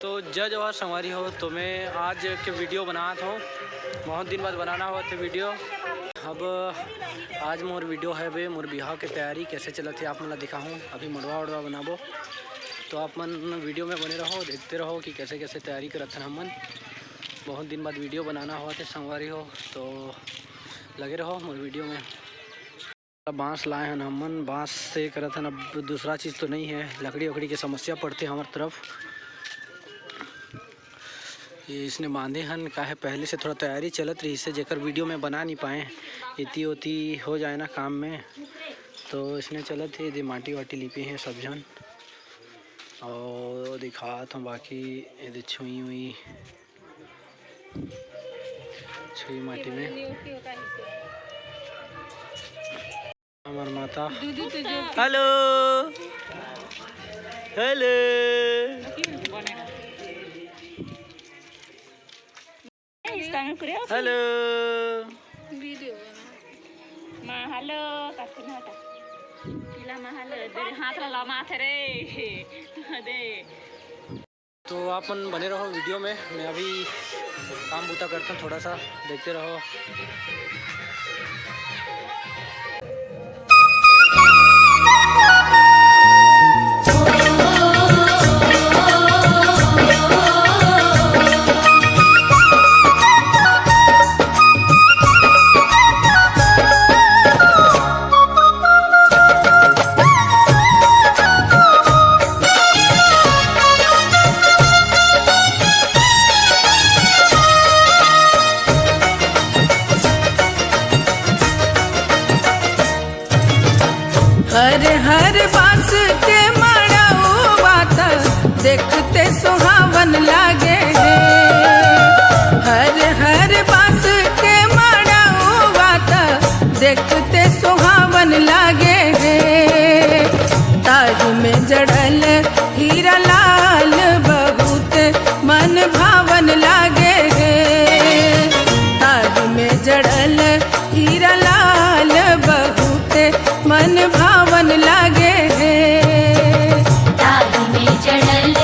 तो जय जवाहर संगवारी हो। तो मैं आज के वीडियो बनात हूँ, बहुत दिन बाद बनाना हुआ थे वीडियो। अब आज मोर वीडियो है बे मोर बिहाव के तैयारी कैसे चलत है आप मन ला दिखाऊँ। अभी मड़वा उड़वा बनाबो तो आप मन वीडियो में बने रहो, देखते रहो कि कैसे कैसे तैयारी करत हन हमन। बहुत दिन बाद वीडियो बनाना हुआ थे संगवारी हो, तो लगे रहो मोर वीडियो में। बांस लाए हन हमन, बांस से करत हन। अब दूसरा चीज़ तो नहीं है, लकड़ी वकड़ी की समस्या पड़ती है हमारे तरफ। ये इसने बांधे हन काहे पहले से थोड़ा तैयारी चलत रही से, जेकर वीडियो में बना नहीं पाए, इतनी होती हो जाए ना काम में, तो इसने चलत है। ये माटी वाटी लिपी हैं सब जन और दिखात हूँ। बाकी ये छुई हुई छुई माटी में हमार माता। हेलो हेलो हेलो वीडियो माँ हेलो हाथ ला माथे रे दे। तो आप मन बने रहो वीडियो में, मैं अभी काम बूता करता हूँ थोड़ा सा, देखते रहो। हर हर बांस के मड़ऊ बात देखते सुहावन लागे है। हर हर बांस के मड़ऊ बात देखते सुहावन लागे है। ताज में जड़ल हीरा लाल बहुत मन भावन लागे है। ताज में जड़ल हीरा लाल बहुत मन भावन लागे है। ताज में चढ़ल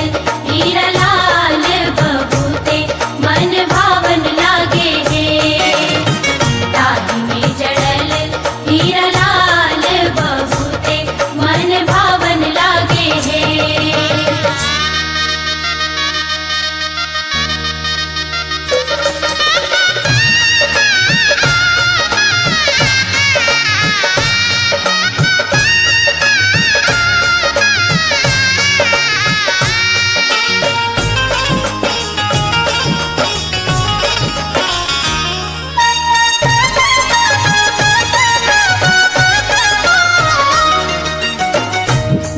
हीरा लाल बहुते मन भावन लागे है। ताज में चढ़ल हीरा लाल बहुते मन भावन लागे है।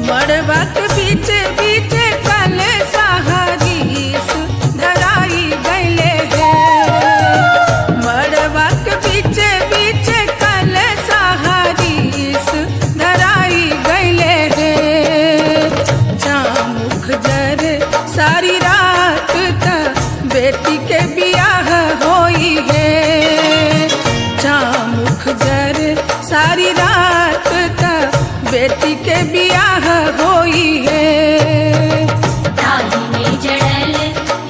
मड़वा के बीच बीच कल सहारीस धराई गईले है। मड़वा के बीच बीच कल सहारीस धराई गईले है। चामुख जर सारी रात तक बेटी के बियाह होई है। चामुख जर सारी रात तक बेटी के बियाह होई है। ताज में जड़ल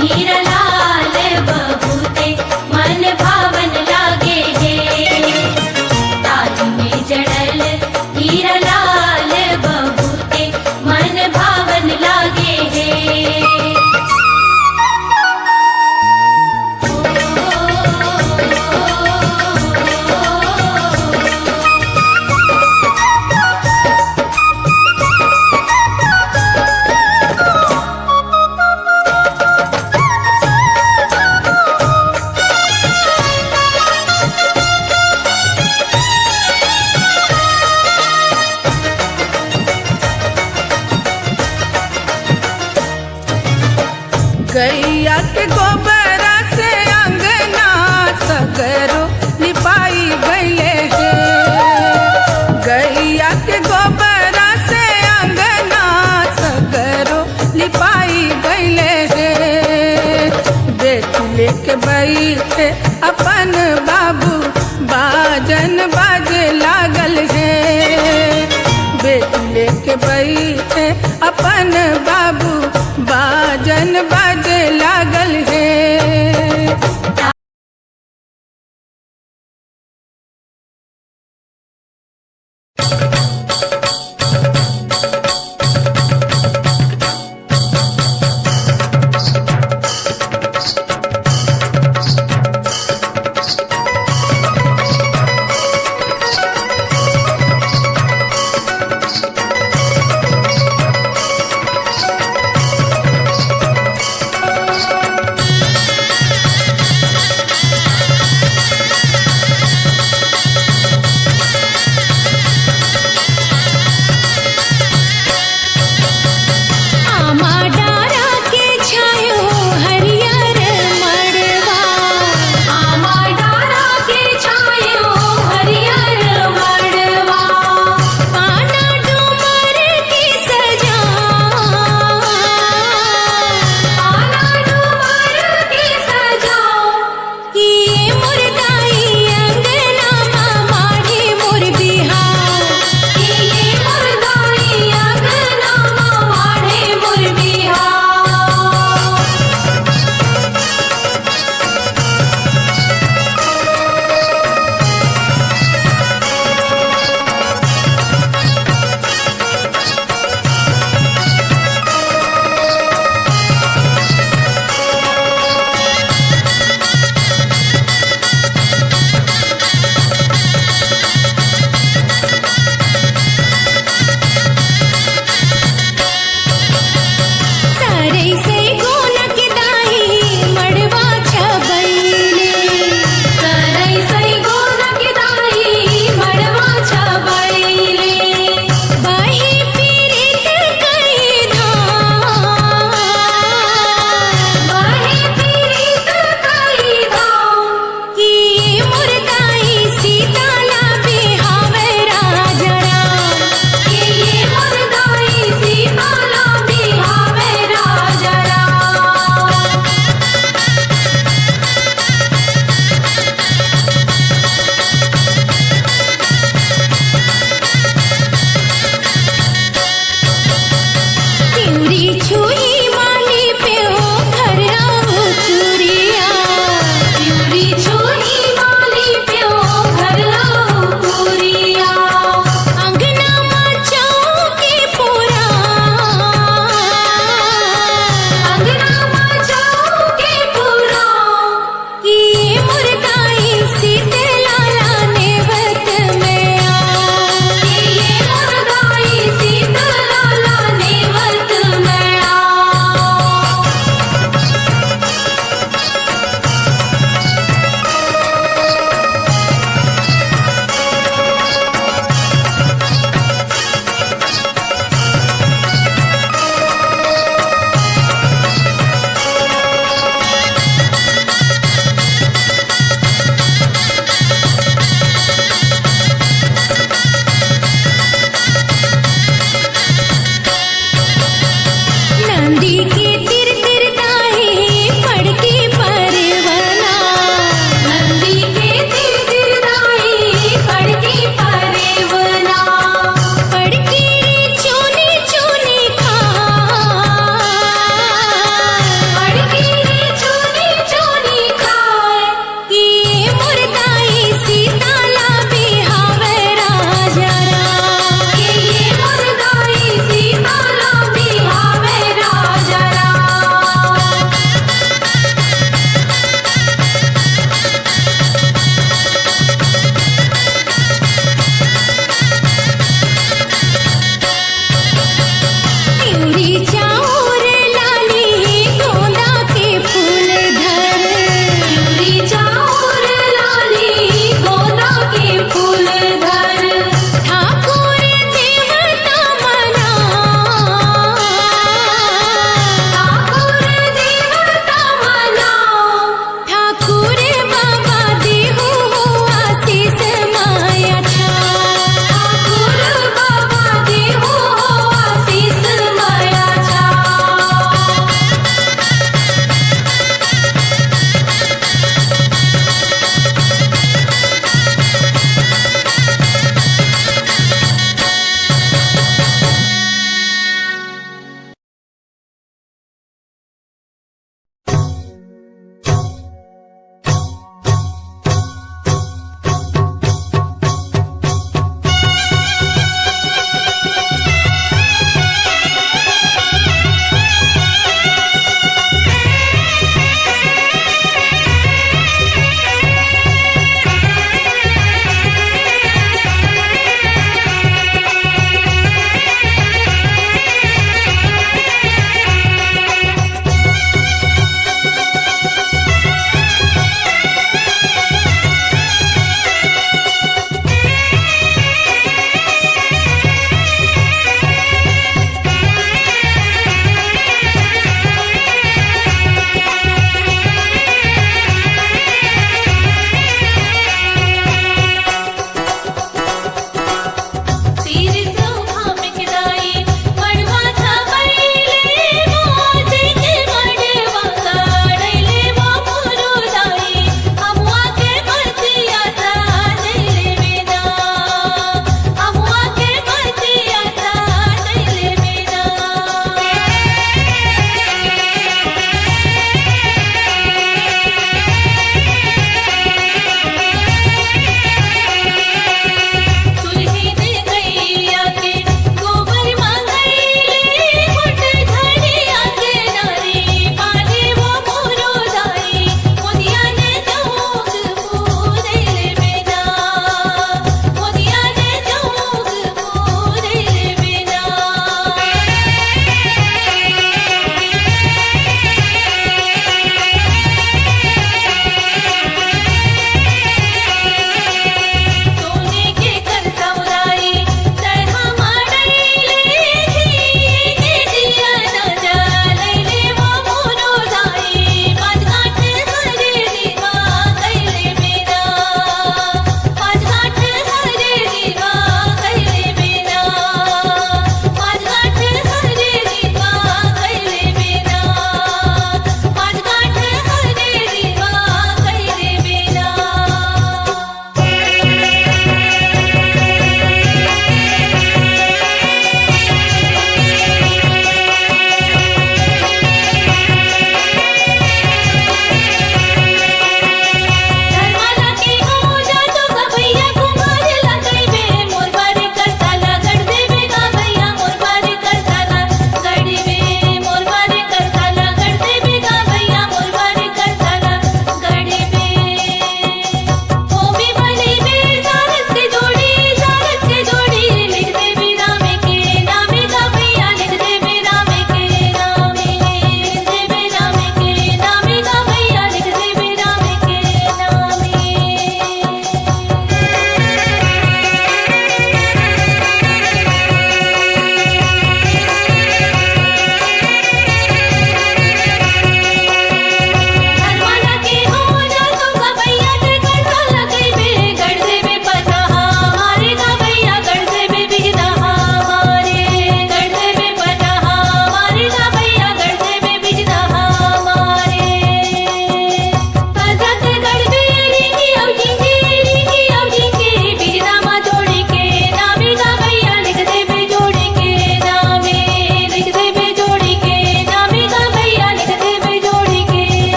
हीरा लाल बहुते मन भावन लागे है। ताज में जड़ल हीरा लाल बहुते मन भावन लागे है। गैया के गोबरा से अंगना सगरो लिपाई गईले है। गैया के गोबरा से अंगना सगरो लिपाई गईले है। बेटी लेके बैठे अपन बाबू बाजन बाजे लागल है। बेटी लेके बैठे अपन बाबू बाजन। बजे।